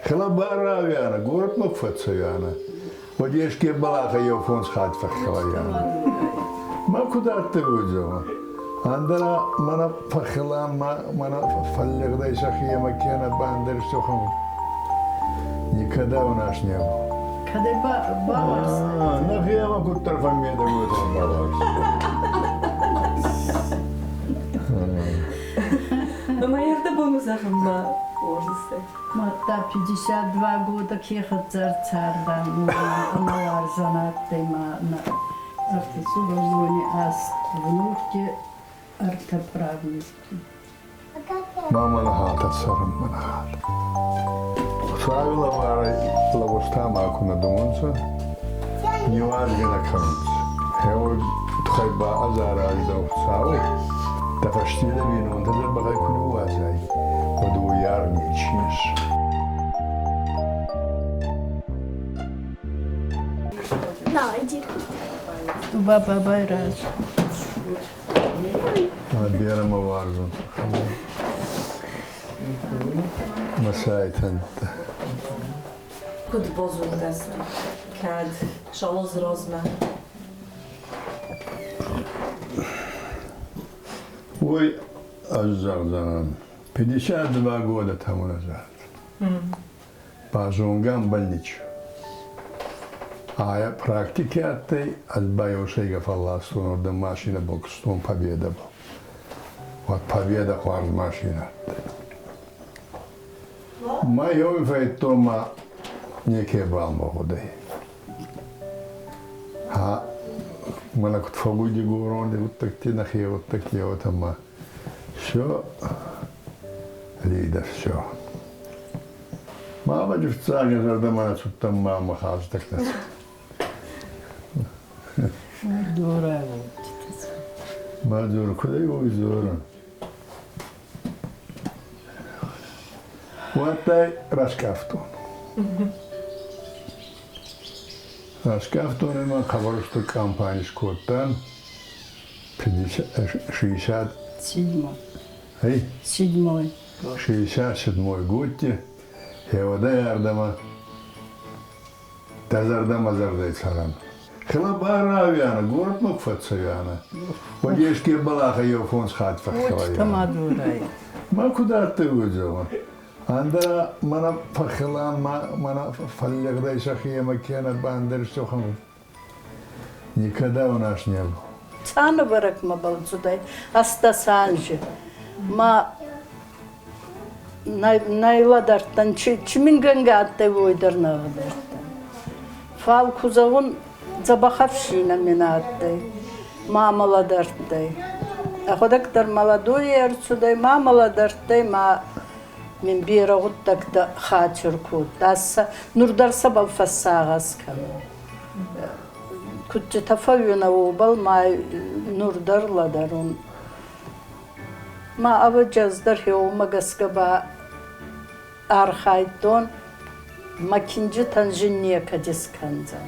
Хилӕбарауиана, горӕтмӕ куы фӕцӕуиана, уӕд еске бӕлахӕй еу фондз хатт фӕххилайана. Ма куд адтӕй уой зӕгъӕ? Ӕндӕра мӕнӕ фӕххилан ма мӕнӕ фӕллигъдӕй сӕхемӕ кенӕ ба ӕндӕр истохӕн никогда у нас не был. Кӕдӕй бауарзтай? Нӕхемӕ куддӕр фӕммедӕг уотӕ бауарзтай. Ӕмӕ ӕрдӕбоны зӕгъынмӕ уарзыс? Мадта 52 года ке хӕдзар цардан, ӕма уарзон адтӕй ма нӕ ӕртӕ сувӕллони аст внуки, ӕртӕ правнуки. Ма мӕн хатӕ цӕрун, мӕн хатӕ. Хуцауи лӕварӕй лӕгъузтӕ ма ку нӕ думунцӕ, ниуазгӕ нӕ кӕнунцӕ. Гъеуой туххӕй ба ӕз арази дӕн Хуцауӕй, дӕ фӕсте дӕ бийнонтӕ дзӕбӕхӕй ку ниууадзай, уӕд уой аргъ нечи ес. Ду ба бабай раз. Берӕ мӕ уарзун. Мӕ сайтӕнттӕ. Куд базонгӕ кӕд Шалоз размӕ? Уой ӕз зӕгъдзӕнӕн. 52 года тому назад. Базонгӕ больничу. А практики адтӕй, ӕз ба еу сӕйгӕ фӕлластон уордӕм машинӕ бокстон Победӕбӕл. Уӕд Победа хуарз машинӕ адтӕй. Ма еуи фӕйдтон ма некебал мӕ гъудӕй. Ха, мӕнӕ куд фӕууй дигорон гъуддӕгти, нӕхе гъуддӕгти уотӕ ма все, Лида, все. Мама фиццаги зӕрдӕмӕ нӕ цудтӕн, мама хаздӕг нӕ цудтӕн. Дорӕ Ма дзор, куд ӕй уой дзорун? Уӕдтай раскъафтон. Раскъафтон ӕма хъӕбӕр устур кампани скодтан. 60 Седьмой. Эй? Седьмой. 67 годти хевӕдӕй ардӕмӕ дӕ зӕрдӕмӕ зӕрдӕй цӕрӕн. Хилӕбарауиана, горӕтмӕ куы фӕцӕуиана, уӕд еске бӕлахӕй еу фондз хатт фӕххилайана. Ма куд адтӕй уой зӕгъӕ? Ӕндӕра мӕнӕ фӕххилан, ма мӕнӕ фӕллигъдӕй сӕхемӕ кенӕ ба ӕндӕр истохӕн Никогда у нас не был. Цъанӕбӕрӕг мӕбӕл цудӕй ӕстдӕс анзи. Ма нӕ лӕдӕрдтӕн, чи мин гӕнгӕ адтӕй, уой дӕр нӕ лӕдӕрдтӕн. Фал ку зӕгъун, дзӕбӕх ӕфсийнӕ мин адтӕй, мамӕ лӕдӕрдтӕй. Ӕхуӕдӕг дӕр молодой ӕрцудӕй, мамӕ лӕдӕрдтӕй, ма мин берӕ гъуддӕгтӕ хатир кодта. Нур дӕр сӕбӕл фӕссагъӕс кӕнун. Кудтитӕ фӕууинӕ, уобӕл ма нур дӕр лӕдӕрун. Ма ӕвӕдзи ӕз дӕр хеуомӕ гӕсгӕ ба архайдтон, мӕ кинджитӕн зин некӕд искӕндзӕн.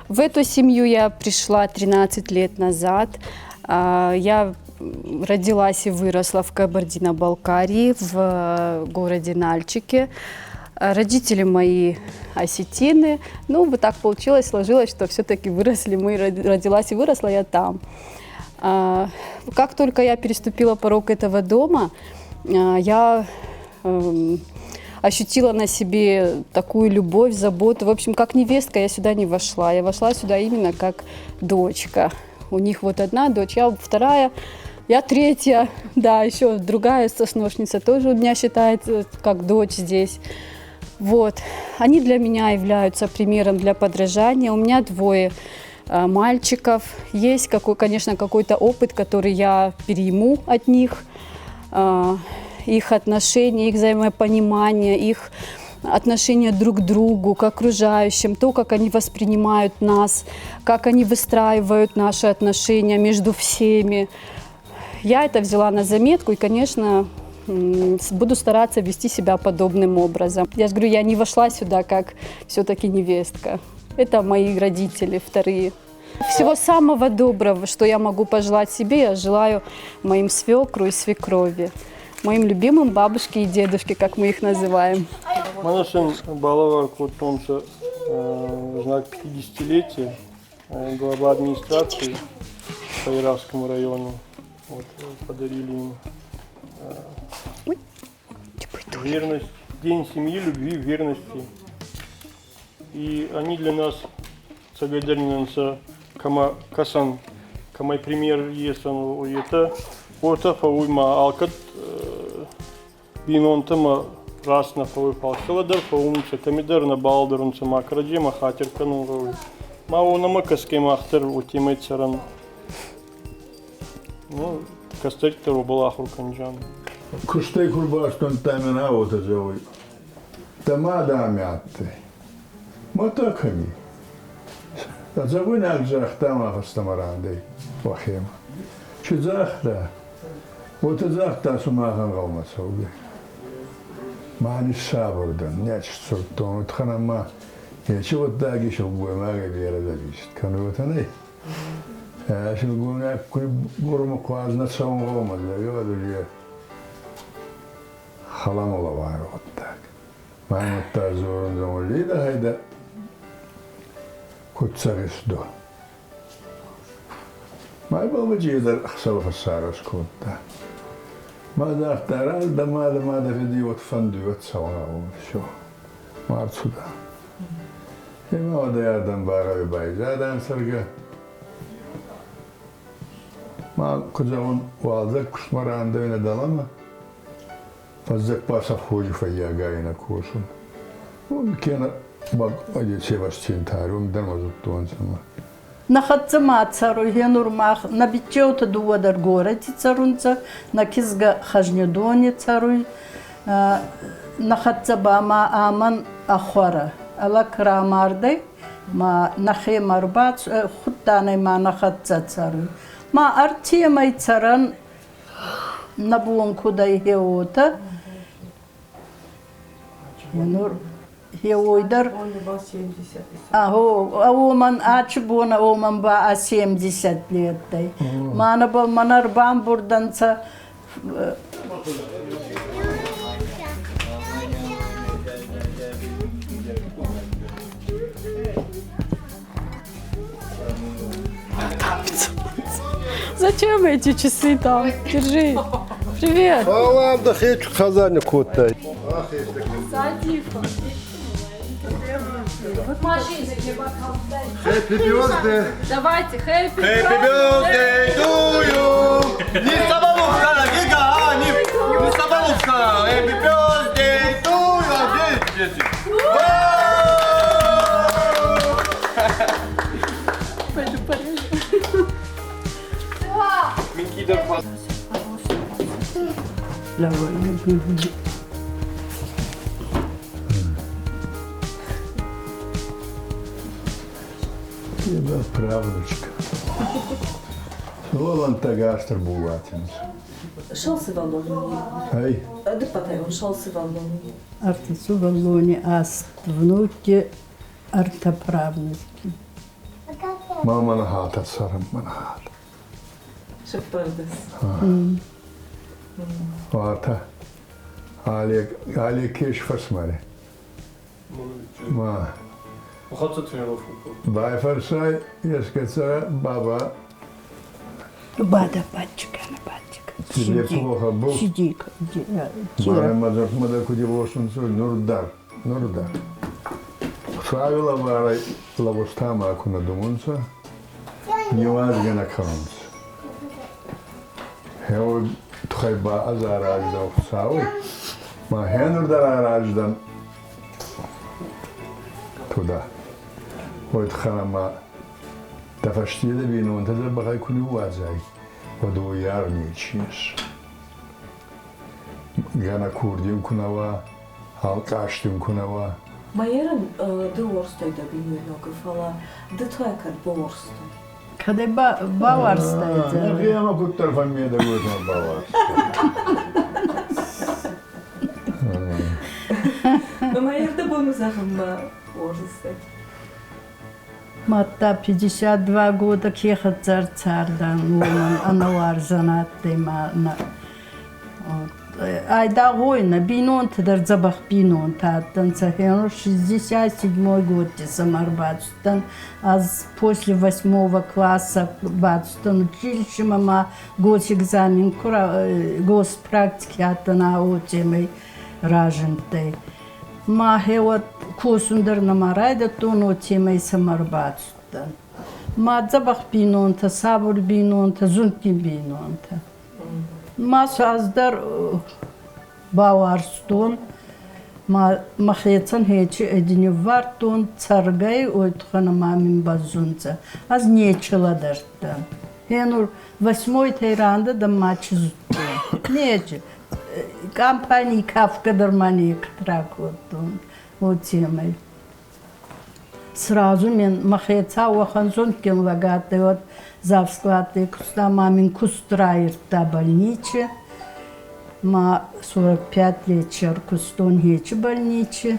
В эту семью я пришла 13 лет назад. Я родилась и выросла в Кабардино-Балкарии, в городе Нальчике. Родители мои осетины. Ну, вот так получилось, сложилось, что все-таки выросли мы, родилась и выросла я там. Как только я переступила порог этого дома, я ощутила на себе такую любовь, заботу. В общем, как невестка я сюда не вошла. Я вошла сюда именно как дочка. У них вот одна дочь, я вторая, я третья, да, еще другая сосношница тоже у меня считается как дочь здесь. Вот. Они для меня являются примером для подражания. У меня двое мальчиков. Есть, какой, конечно, какой-то опыт, который я перейму от них. Их отношения, их взаимопонимание, их отношение друг к другу, к окружающим, то, как они воспринимают нас, как они выстраивают наши отношения между всеми. Я это взяла на заметку и, конечно, буду стараться вести себя подобным образом. Я же говорю, я не вошла сюда как все-таки невестка. Это мои родители вторые. Всего самого доброго, что я могу пожелать себе, я желаю моим свекру и свекрови, моим любимым бабушке и дедушке, как мы их называем. Мӕнӕ сын балӕвар кодтонцӕ знак 50-летия глава администрации по Яровскому району. Вот, подарили им верность, День семьи, любви, верности. И они для нас цӕгӕйдӕр кӕмӕ кӕсӕн, кӕмӕй пример есӕн, етӕ уотӕ фӕууй ма алкӕд бийнонтӕмӕ раст нӕ фӕууй, фал дӕр фӕуунцӕ, кӕмидӕр нӕ балдӕрунцӕ, ма кӕрӕдземӕ хатир кӕнун гъӕуй. Ма уонӕмӕ кӕсгӕй мах дӕр уотемӕй цӕрӕн. Ну, кӕстӕртӕ уобӕл ахур кӕнджан. Кустӕй ку рбастонтӕ мин уотӕ зӕгъуй: Дӕ мадӕ ами адтӕй. Мадта кӕми? Зӕгъуйнаг загъта ма фӕстӕмӕ рандӕй уӕхемӕ. Чи загъта? Уотӕ загъта сумахӕн гъӕумӕ цӕугӕй. Ма ниссабур дӕн, неци сдзурдтон, утхӕн ӕма ечи гъуддаги силгоймагӕй берӕ зависит кӕнуй, уотӕ нӕй. Силгоймаг ку гурмухъ нӕ цӕун гъӕумӕ, зӕгъӕд, халамалавар гъуддаг. Ма мадта дзорун зӕгъун, Лида гьӕйдӕ куд цӕрис до. Ма ибӕл ма ӕхсӕвӕ фӕссагъӕс кодта. Ма загъта, раз дӕ мадӕ ма дӕ фиди уод фӕндуй, уӕд цӕун гъӕуй, всё. Ма ӕрцудӕн. Ема уӕдӕй ардӕм багъӕуи байзадан цӕргӕ. Ма куд зӕгъун, уалдзӕг кустмӕ рандӕуинӕ дӕлӕмӕ, фӕззӕг ба совхози фӕййагайнӕ косун. Кенӕ ба севастинтари, уым дӕр ма зудтонцӕ. Нӕ хӕццӕ ма цӕруй гьенур мах нӕ биччеутӕ дууӕ дӕр горӕти цӕрунцӕ, нӕ кизгӕ Хӕзнидони цӕруй, нӕ хӕццӕ ба ма амӕн ӕ хуӕрӕ. Ӕ лӕг рамардӕй, ма нӕхемӕ ӕрбахудтан ма нӕ хӕццӕ цӕруй. Ма ӕртемӕй цӕрӕн, нӕ бон куд ӕй, гье уотӕ. Гьенур гьеуой дӕр уомӕн ачи бон уомӕн ба а 70 лет Мӕнӕ мӕнӕ ӕрбамбурдӕнцӕ. Зачем эти часы там? Держи. Привет. Ладно, хечу хазаня кодтай. Happy birthday! Давайте, happy Happy birthday to you! Не Giga, не Сабаловка! Happy birthday to you! Дети! Пойду порежу. Давай. Тебя правнучка. Лолан тагастр булатинс. Шал сывӕллони. Ай. Дыппатайон шал сывӕллони. Ӕртӕ сувӕллони, аст внуки, ӕртӕ правнуки. Ма мана хата сарам мана хата. Шыппӕрдӕс. Вата. Али али кеш фӕсмаре. Ма Уӕхӕццӕ тренировку. Байфӕрсай ескӕцӕ баба Бада пальчика на пальчик. Тебе плохо был? Сиди. Мара мада куди лошунцу нурдар, нурдар. Правила вара лавостама ако надумунца, ниуазгӕ кӕнунц. Хео тухай ба ӕз араздӕн Хуцауи, ма хенур дӕр араздӕн туда. Уой тухӕн ма дӕ фӕсте дӕ бийнонтӕ дӕр бӕхӕй ку ниууадзай, уӕд уоййар нечи ес. Гӕнӕ курдин ку нӕ уа, алкъастин ку нӕ уа. Майерын ды уарзтай дӕ бинойнагы, фӕлӕ ды та кӕд бауарзтай? Кӕдӕй бауарзтай? Нӕхи куддӕр фӕммедӕг уотӕ бауарзтай. Майер дӕ боны зӕгъынмӕ уарзтай? Мадта 52 года ке хӕццӕ ӕрцардан, уомӕн ӕнӕуарзӕн адтӕй ма нӕ. Айдагъ уой нӕ, бийнонтӕ дӕр дзӕбӕх бийнонтӕ адтӕнцӕ. 67 год сӕмӕ ӕрбацудтӕн. Ӕз после восьмого класса бацудтӕн училищемӕ ма госэкзамен ку госпрактики адтӕн, уотемӕй разиндтӕй. Мӕхе уӕд косун дӕр нӕма райдӕдтон, уотемӕй сӕмӕ ӕрбацудтӕн. Ма дзӕбӕх бийнонтӕ, сабур бийнонтӕ, зундгин бийнонтӕ. Ма сӕ ӕз дӕр бауарзтон, ма мӕхецӕн хечи ӕди ниввардтон, цӕргӕй, уой туххӕн ӕма мин бӕззунцӕ. Ӕз нечи лӕдӕрдтӕн. Гьенур восьмой рандӕ дӕн ма чи зудтон. Нечи. Компаний кафгӕ дӕр ма некӕд ракодтон, уотемӕй. Сразу мин мӕхецау уӕхӕн зундгин лӕг адтӕй, уӕд завскладтӕй куста ма мин куст раирдта больничи. Ма 45 лет ӕркустон хечи больничи.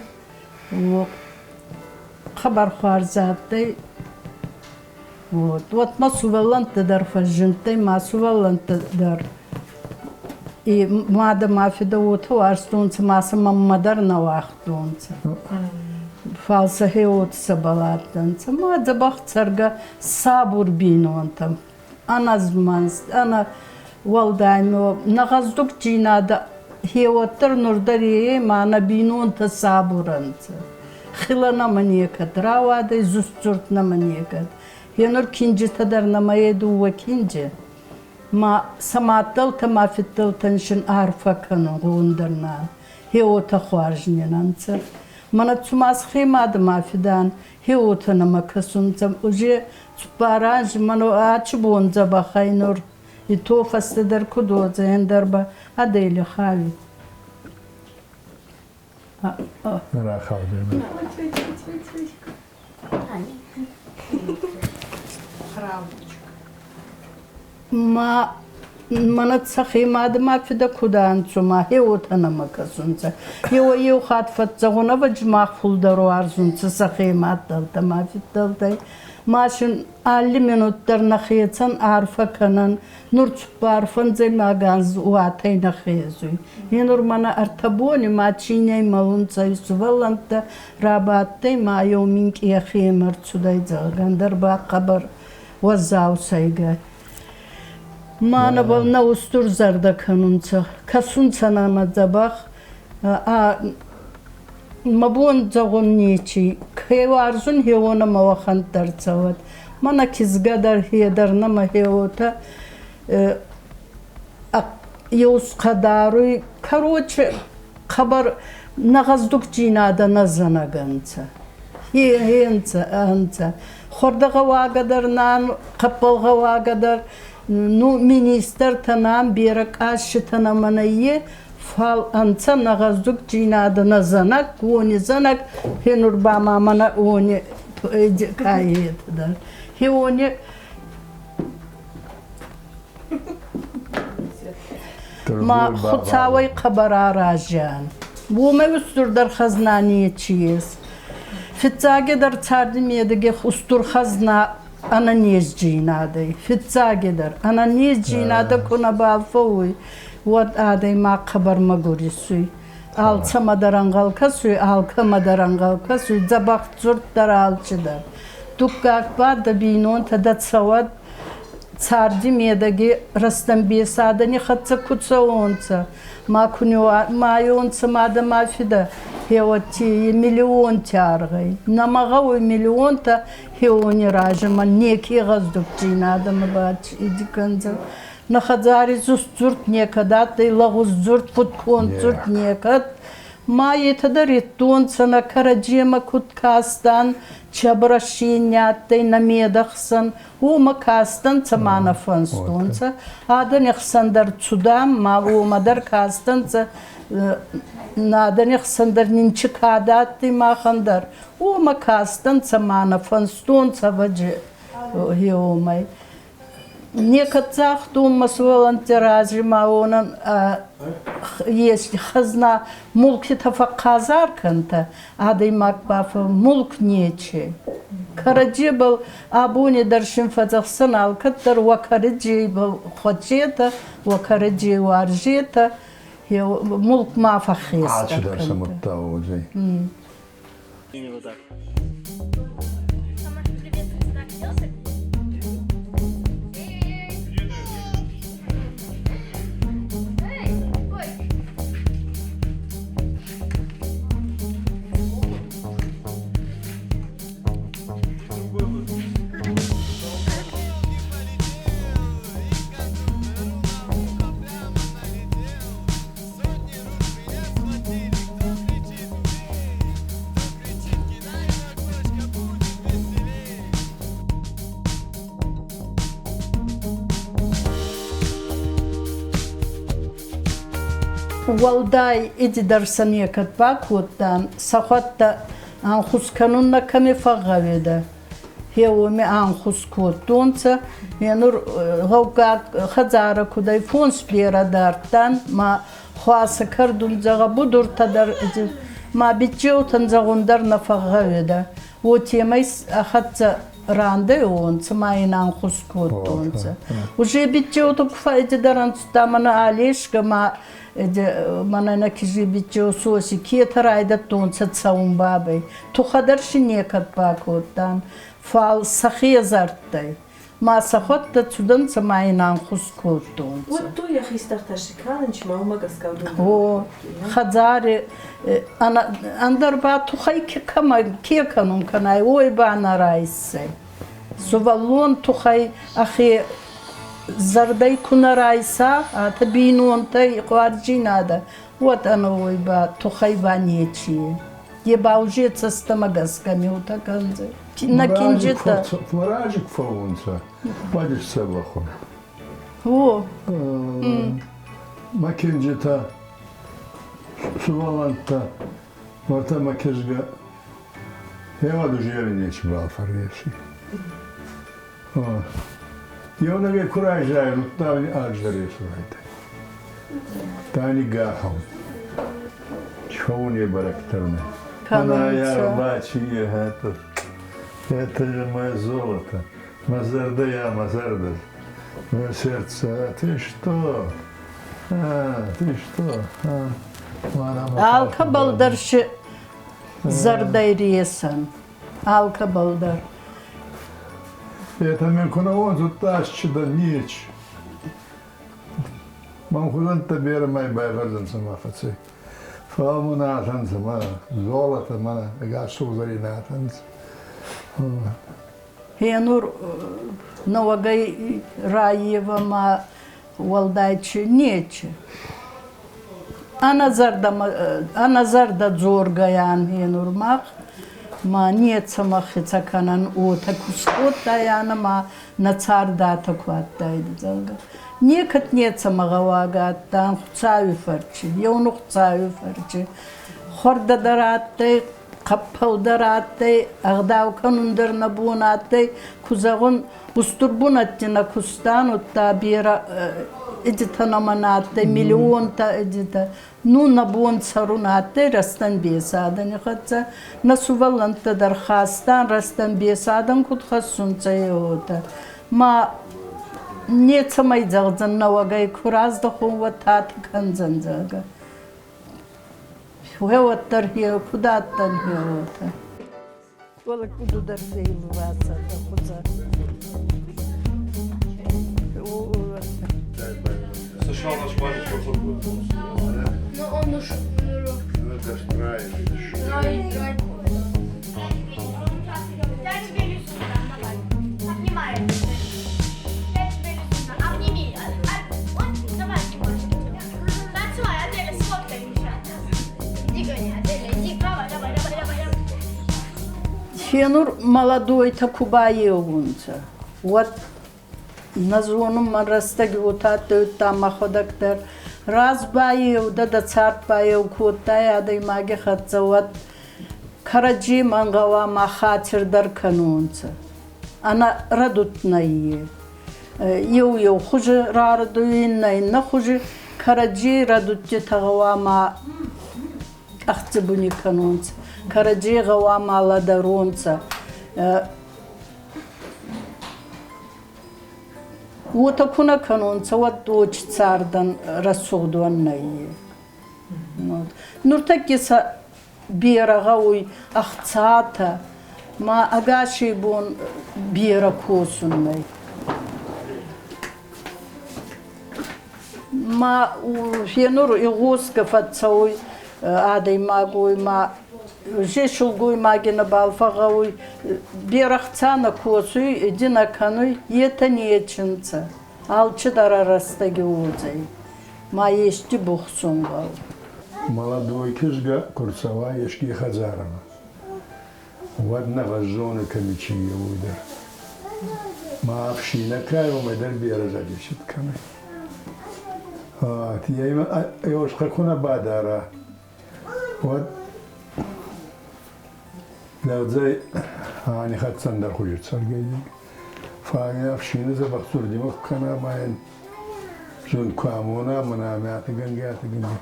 Хъӕбӕр хуарз адтӕй. Вот. Вот ма сувӕллӕнттӕ дӕр фӕззиндтӕй, ма сувӕллӕнттӕ дӕр. И мадӕ ма фидӕ уотӕ уарзтонцӕ, ма сӕ мӕнмӕ дӕр нӕ уагътонцӕ. Фал сӕхе уотӕ цӕбӕл адтӕнцӕ. Ма дзӕбӕх цӕргӕ сабур бийнонтӕ, ӕнӕзмӕнст, ӕнӕ уӕлдай нӕ гъӕздугдзийнадӕ хеуӕттӕр нур дӕр е ма нӕ бийнонтӕ сабур ӕнцӕ. Хилӕ нӕмӕ некӕд рауадӕй, зустдзурд нӕмӕ некӕд. Гьенур кинджитӕ дӕр нӕмӕ е дууӕ кинджи. Ма сӕ мадтӕлтӕ ма фидтӕлтӕн син арфӕ кӕнун гъондӕр нӕ. Гье уотӕ хуарз не нцӕ. Мӕнӕ цума сӕхе мадӕ ма фидӕн, гье уотӕ нӕмӕ кӕсунцӕ. Уже цуппар анзи мӕн ачи бон дзӕбӕх ӕй нур. И то фӕстӕдӕр куд уодзӕй, ӕндӕр ба Адели хави. Ма мӕнӕ сӕхе мадӕ ма фидӕ куд ӕнцӕ, ма хе уотӕ нӕмӕ кӕсунцӕ. Еуӕй-еу хатт фӕццӕгъун, ӕвӕдзи мах фулдӕр уарзунцӕ сӕхе мадтӕлтӕ ма фидтӕлтӕй. Ма син алли минут дӕр нӕхецӕн арфӕ кӕнӕн. Нур цуппар фӕндзӕймаг анз уатӕй нӕ хезуй. Е нур мӕнӕ ӕртӕ бони ма цийнӕй мӕлунцӕ сувӕллӕнттӕ рабадтӕй ма еу минкъий ӕхемӕ рцудӕй, зӕгъгӕ, ӕндӕр ба хъӕбӕр уӕззау сӕйгӕ. Ма нӕбӕл нӕ устур зӕрдӕ кӕнунцӕ, кӕсунцӕ нӕмӕ дзӕбӕх. А мӕ бон зӕгъун нечи. Ке уарзун, хеуонӕмӕ уӕхӕнттӕ ӕрцӕуӕд. Мӕнӕ кизгӕ дӕр, хе дӕр нӕмӕ хеуотӕ еу даруй. Короче, хъӕбӕр нӕ гъӕздугдзийнадӕ нӕ зӕнӕг ӕнцӕ. Хе ӕнцӕ. Хуӕрдӕгъӕуагӕ дӕр нӕ хъӕппӕлгъӕуагӕ дӕр, ну, министртӕ нӕм, берӕ къасситӕ нӕмӕ нӕййе, фал ӕнцӕ нӕ гъӕздугдзийнадӕ нӕ зӕнӕг, уони зӕнӕг, хе нур ба ма мӕнӕ уони кайетӕ дӕр. Хе уони ма Хуцауӕй хъӕбӕр аразиан. Уомӕй устурдӕр хӕзна нечи ес. Фиццагедӕр царди медӕги устур хӕзна ӕнӕнездзийнадӕй. Фиццагедӕр ӕнӕнездзийнадӕ ку нӕбал фӕууй, уӕд адӕймаг хъӕбӕр мӕгур исуй. Алцӕмӕ дӕр ӕнгъӕл кӕсуй, алкӕмӕ дӕр ӕнгъӕл кӕсуй, дзӕбӕх дзурд дӕр алчидӕр. Дуккаг ба дӕ бийнонтӕ дӕ цӕуӕд царди медӕги рӕстӕмбес адӕни хӕццӕ ку цӕуонцӕ, ма ку нимайонцӕ мадӕ ма фидӕ, хеуӕтти миллионти аргъӕй. Нӕмӕ гъӕуй миллионтӕ хеуони разӕмӕ неке гъӕздугдзийнадӕмӕ баиди кӕндзӕн. Нӕ хӕдзари зустдзурд некӕд адтӕй, лӕгъуз дзурд, фудконд дзурд некӕд. Ма етӕ дӕр еттонцӕ нӕ кӕрӕдземӕ куд кастан, чи обращение адтӕй нӕ медӕхсӕн, уомӕ кастӕнцӕ ма нӕ фӕнстонцӕ. Адӕни хсӕн дӕр цудам, ма уомӕ дӕр кастӕнцӕ. Адӕни хсӕн дӕр нин чи кадӕ адтӕй махӕн дӕр, уомӕ кастӕнцӕ ма нӕ фӕнстонцӕ ӕвӕдзи хеуомӕй. Некӕд загътон мӕ сувӕллӕнтти рази ма уонӕн ести хӕзна мулкитӕ фӕхъхъазар кӕнтӕ, адӕймаг ба мулк нечи. Кӕрӕдзебӕл абони дӕр син фӕдзӕхсӕн алкӕддӕр уӕ кӕрӕдзебӕл хуӕцетӕ, уӕ кӕрӕдзей уарзетӕ, мулк ма фӕххестӕр Алчидӕр кӕнтӕ. сӕ мудта уодзӕй. Уӕлдай идидӕр сӕ некӕд бакодтан, сӕхуӕдтӕ ӕнхус кӕнун нӕ кӕми фӕгъгъӕуидӕ. Гье уоми ӕнхус кодтонцӕ. Е нур гъӕуккаг хӕдзарӕ куд ӕй, фонс берӕ дардтан, ма хуасӕ кӕрдун зӕгъӕ будуртӕ дӕр ма биччеутӕн зӕгъун дӕр нӕ фӕгъгъӕуидӕ. Уотемӕй ӕ хӕццӕ рандӕуонцӕ ма ин ӕнхус кодтонцӕ. Уже биччеутӕ ку фӕййидӕр ӕнцудта мӕнӕ Алешкӕ ма мӕнӕ нӕ кизи биччеу Соси кетӕ райдӕдтонцӕ цӕун бабӕй. Тухӕ дӕр си некӕд бакодтан, фал сӕхе зардтӕй. Ма сӕхуӕдтӕ цудӕнцӕ ма ин ӕнхус кодтонцӕ. Уӕдтой йӕ хистӕртӕ кӕнынч ма уымӕ гӕсгӕ О, хӕдзари ӕндӕр ба тухӕй кӕмӕ ке кӕнун кӕнай, уой ба нӕ райссӕй. Сувӕллон тухӕй ӕхе зӕрдӕй ку нӕ райса, атӕ бийнонтӕй къуарджийнадӕ, уӕд ӕнӕуой ба тухӕй ба нечи. Е ба уже цӕстӕмӕ гӕсгӕ миутӕ кӕндзӕй. Нӕ кинджитӕ. Моральчик фӕуунцӕ, уӕд исдзӕбӕх ун. О. Мӕ кинджитӕ, сувӕллӕнттӕ, уӕртӕ мӕ кизгӕ Хевӕд уже нечибал фӕрреси. Еунӕгӕй ку райзайун, удта алчидӕр есурайдӕ. Тани гахау. Чхоун е бӕрӕгтӕрнӕ. Она я бачи это, это же мое золото. Мӕ зӕрдӕ я, мӕ зӕрдӕ. Мое сердце, а ты что? А, ты что? А, Алкӕбӕл дӕр си зӕрдӕй ресӕн. Алкӕбӕл дӕр. Это мен куна зуттасчы да нич. Мам хузанта бере май байвӕрдзӕнцӕ ма фӕцӕй. Фал мун атӕнцӕ ма золото ма ӕгас сугъзӕрийнӕ атӕнцӕ. Гьенур нӕуӕгӕй раййева ма уӕлдай чи нечи. Ӕнӕзӕрдӕ дзоргӕй ан гьенур мах, ма нецӕмӕ хецӕ кӕнӕн уотӕ ку скодтайанӕ ма нӕ цардатӕ ку адтайдӕ, зӕгъгӕ. Некӕд нецӕмӕ гъӕуагӕ адтан Хуцауи фӕрци, еуну Хуцауи фӕрци. Хуӕрдӕ дӕр адтӕй, хъӕппӕл дӕр адтӕй, ӕгъдау кӕнун дӕр нӕ бон адтӕй. Ку зӕгъун, устур бунӕтти нӕ кустан, удта берӕ идитӕ нӕмӕ нӕ адтӕй, миллионтӕ идитӕ. Ну, нӕ бон цӕрун адтӕй рӕстӕмбес адӕни хӕццӕ. Нӕ сувӕллӕнттӕ дӕр хастан, рӕстӕмбес адӕн куд хӕссунцӕ, уотӕ. Ма нецӕмӕй зӕгъдзӕн нӕуӕгӕй ку раздӕхон, уӕд татӕ кӕндзӕн, зӕгъгӕ. Гъе уӕддӕр гье куд адтӕн, гье уотӕ. Уӕлӕ кудудӕр фейлвасӕ дӕ хузӕ. Но он уж... Ну это ж правильно. Я тебе лизу дам, давай. Обнимай. Я тебе лизу дам. Обними. Вот, давай, обнимай. Танцевай, Аделя, сфоткай меня. Иди, гони, Аделя, иди. Давай, давай, давай, давай. давай. Гьенур молодойтӕ ку байеунцӕ, уӕд нӕ зонун мӕн рӕстӕги уотӕ адтӕй, удта мӕхуӕдӕг дӕр. Раз байеу дӕ, дӕ цард байеу кодтай адӕймаги хӕццӕ, уӕд кӕрӕдземӕн гъӕуама хатир дӕр кӕнонцӕ. Ӕнӕ рӕдуд нӕййе. Еу еу хузи рарӕдуй, иннӕ иннӕ хузи. Кӕрӕдзей рӕдудтитӕ гъӕуама къӕхдзӕбуни кӕнонцӕ, кӕрӕдзей гъӕуама лӕдӕронцӕ. Уотӕ ку нӕ кӕнонцӕ, уӕд уоч цардӕн рӕсугъд уӕн нӕййе. Нуртӕкки сӕ берӕ гъӕуй ӕхцатӕ, ма ӕгасей бон берӕ косун нӕй. Ма фенур игъосгӕ фӕццӕуй адӕймагой, ма же силгоймаги нӕбал фӕгъгъӕуй, берӕ хца нӕ косуй, ди нӕ кӕнуй, етӕ нечи нцӕ. Алчидӕр ӕ рӕстӕги уодзӕй. Ма ести бухсун гъӕуй. Молодой кизгӕ ку рцӕуа еске хӕдзарӕмӕ, уӕд нӕ фӕззоны кӕми чи еуй дӕр. Ма ӕфсийнӕ ка уомӕй дӕр берӕ зависит кӕнуй. Еосхъӕ ку нӕ бадара, уӕд лӕгдзӕй ани хӕццӕ ӕндӕр хузи цӕргӕй. Фал ин ӕфсийнӕ дзӕбӕх дзурдимӕ ку кӕна ма ин зунд ку амона, мӕнӕ мӕтӕгӕнгӕ, атӕгӕнгӕ.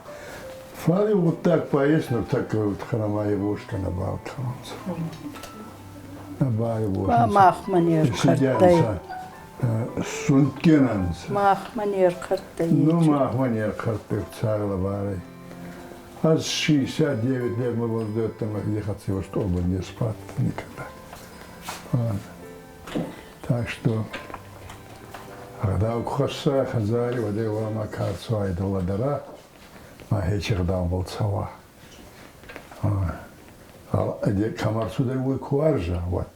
Фал еу гъуддаг ба ес нуртӕккӕ ӕма игъосгӕ нӕбал кӕнунцӕ. Нӕбал игъосунцӕ. Махмӕ не рхъӕрттӕй. Сундгин ӕнцӕ. Махмӕ не рхъӕрттӕй. Ну, махмӕ не рхъӕрттӕй цагълабарӕй. Ӕз 69 лет молодой ӕма хӕццӕ стъолбӕл не сбадтӕн никогда. Так что ӕгъдау ку хӕсса хӕдзари, уӕд ӕй уӕлӕмӕ ка ӕрцӕуайдӕ лӕдӕра, ма хечи ӕгъдаубӕл цӕуа. Кӕмӕ ӕрцудӕй, уой ку уарза, уӕд.